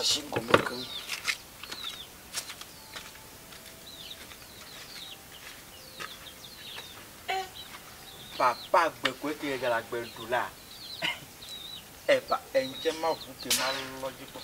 Asi gɔme keŋ. Papa gbe koe ke gale agbe ɖu la. Epa eŋtse ma ʋu ke ma lɔ dzi kpɔ.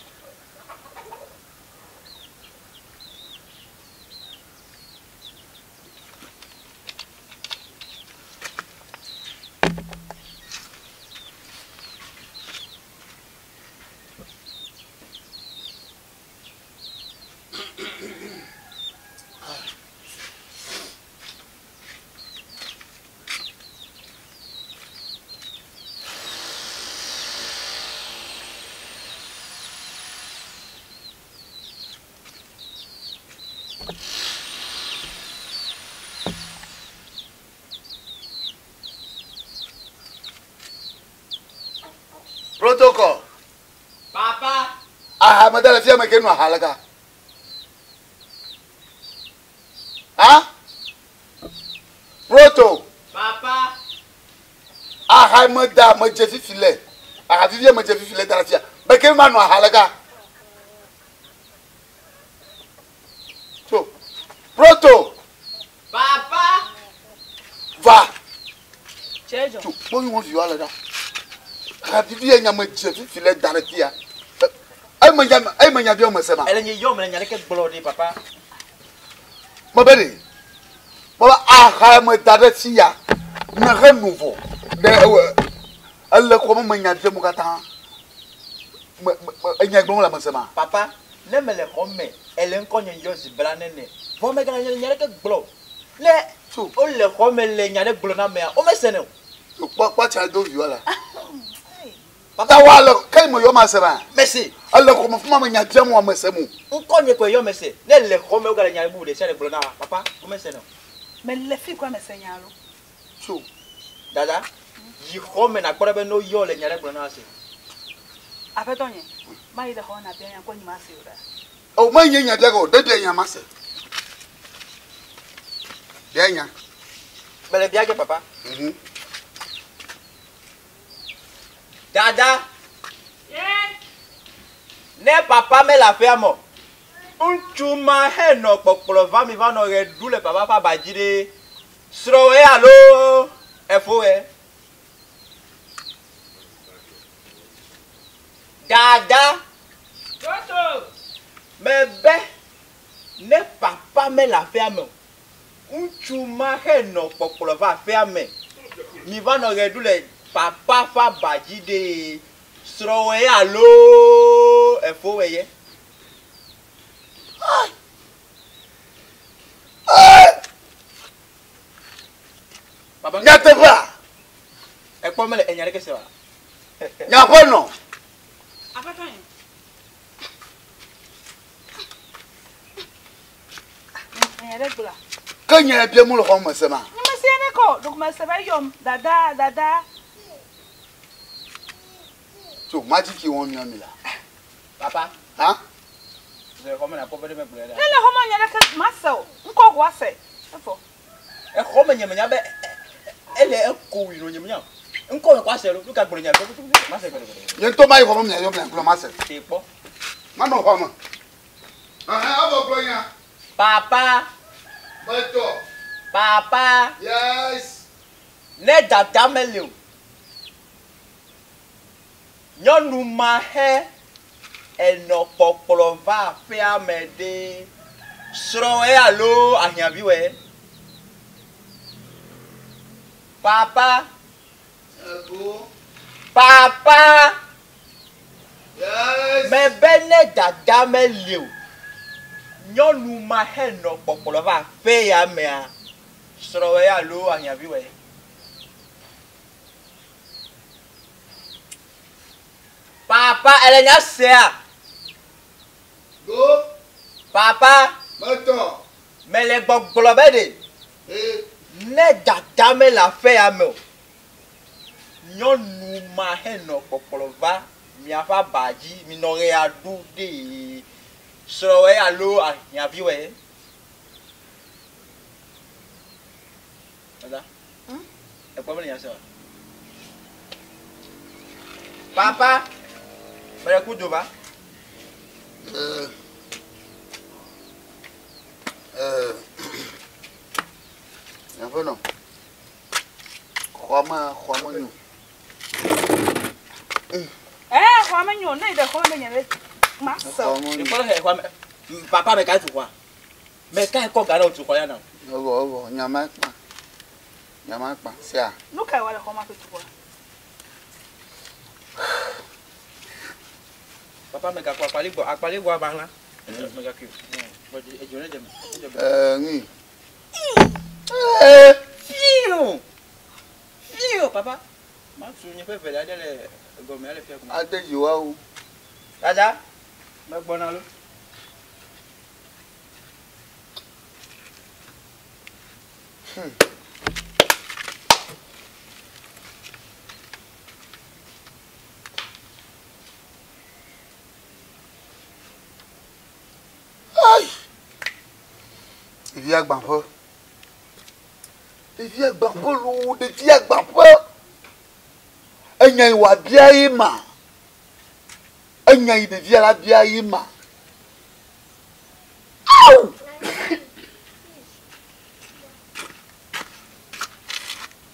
Protocol. Papa. Aha me da le fia me ke nu aha le ga. Ha? Proto. Papa. Aha me da me dze fifi le. Aha fifi me dze fifi le da le fia. Me ke ma nu aha le ga. So, Proto. Papa. Va. Tso, kpɔ yi wɔn vi wa le ɖa. Aha fifi ye nya me dze fifi le da le fia. Eyi me nya eyi me nya biɔ me se ma. Ele nye yɔ me le nya ɖeke gblɔ ɖi papa. Me be ɖe. Me be aha me da ɖe fia. Ne he nu vɔ. Ɖe ewe ele xɔ me me nya biɔ mo katã. Me me enya gblɔ le me se ma. Papa, ne me le xɔ me ele ŋkɔ nye yɔ zi bla nene. Vɔ me gale nya ɖeke gblɔ. Ne o le xɔ me le nya ɖe gblɔ na mea, o me se ne o. Kpɔ kpɔ tsa do viwa la. Papa wa le ke me yɔ ma se ma. Mese. Ele xɔ me fuma me nya biam wa me se mu. Ŋkɔ nye koe yɔ mese. Ne le xɔ me wo gale nya bubu ɖe sia ɖe gblɔ na wa. Papa, wo me se ne o. Me le fi koe me se nya lo. Tso. Dada, yi xɔ me na kpɔ ɖa be no yɔ le nya ɖe gblɔ na wa se. Aƒetɔ nye, ma yi ɖe xɔ me na bia nya kpɔ nyi ma se o ɖa. O me nye nya bia go, ɖe bia nya ma se. Bia nya. Me le bia ge papa. Dada. Ne papa mele aƒea me o, ŋutsu ma henɔ kpɔkplɔ va mi va nɔ ɣe ɖu le papa ƒe aba dzi ɖe, srɔ̃wòe alo efowòe? Dada. Mebe ne papa mele aƒea me o, ŋutsu ma henɔ kpɔkplɔ va aƒea me, mi va nɔ ɣe ɖu le papa ƒe aba dzi ɖe, srɔ̃wòe alo efowòe ye? Papa, Nyateƒea? Ekpɔ mele enya ɖeke se oa? Nyaƒenɔ. Aƒetɔ nye. Enya ɖe gblɔa? Ke nye bia mu le xɔ me se ma. Nye me se ne kɔ, ɖeko me se be eyɔm dada dada. So majiki wɔm mia mi la. Papa. Ha? Le xɔ me na kpɔ be ɖe me gblɔe ɖa. Ne le xɔ me nya ɖeke ma se o. Ŋkɔ ko ase. Efɔ. Exɔ me nye me nya be ele eko wi no nye me nya. Ŋkɔ me ko ase lo. Nu ka gblɔ nya ma se gblɔ gblɔ. Nye ŋutɔ ma yi xɔ me mia yɔ mia gblɔ ma se. Te kpɔ. Ma nɔ xɔ me. Aha, abɔ gblɔ nya. Papa. Metɔ. Papa. Yes. Ne dada meli o. Nyɔnu ma he enɔ kpɔkplɔ va aƒea me ɖe. Srɔ̃wòe alo ahiãviwòe? Papa. Ego. Papa. Yes. Mebe ne dada meli o. Nyɔnu ma henɔ kpɔkplɔ va aƒe ya mea, srɔ̃wòe alo ahiãviwòe? Papa, ele nya sea? Go. Papa. Metɔ. Mele gbɔgblɔ be ɖe. Ee. Ne dada mele aƒe ya me o, nyɔnu ma henɔ kpɔkplɔ va miaƒe aba dzi, minɔ ɣea ɖu ɖe. Srɔ̃wòe alo ahiãviwòe? Dada, ekpɔ mele nya se oa? Papa, mele ku do va. Aƒenɔ, xɔa me, xɔa me nyo. Ɛɛ, xɔa me nyo, ne yi ɖe xɔ me nye ɖe, ma se. Xɔa me nyo. Ekpɔ ɖe xɔa me. Papa me ka tu xɔa? Me ka kɔ ga ɖe tu xɔ ya na? Evɔ, evɔ, nya ma kpa. Nya ma kpa, sia. Nu ka wa le xɔ ma ƒe tu xɔa? Papa me gakɔ akpali gbɔ, akpali gbɔ abaxla. Me gakui. Edzo ne dze me. Ɛɛ, ŋui. Ɛɛ. Fiu! Fiu, papa. Ma tu nye ƒe velia ɖe le gɔme ale fia gɔme. Ade dzi wa wo. Dada, me gbɔna lo. Ayi! Ɖevi agbaƒe. Ɖevi agbaƒe loo, ɖevi agbaƒe. Enya yi wòabia ye ma. Enya yi ɖevia la bia ye ma. Awu!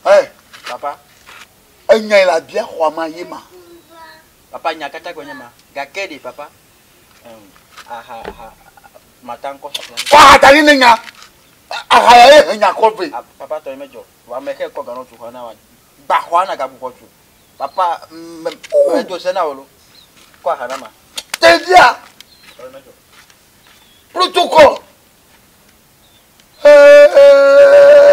Hey, Papa, enya yi la bia xɔa ma ye ma. papa nya kata gbe nye ma. Gake ɖe papa. Aha, aha, mata ŋkɔ sɔsɔ. Kɔ aha da ɖi ne nya. Aha ya ye he nya kɔ vɛ. Papa tɔ ye medzɔ. Wa ame xe kɔ ga nɔ tu xɔ na wa. Gba xɔa na gabu xɔ tu. Papa, me me do se na wo lo. Kɔ aha na ma. Ɖevia. Tɔ ye medzɔ. Protocol. Hey.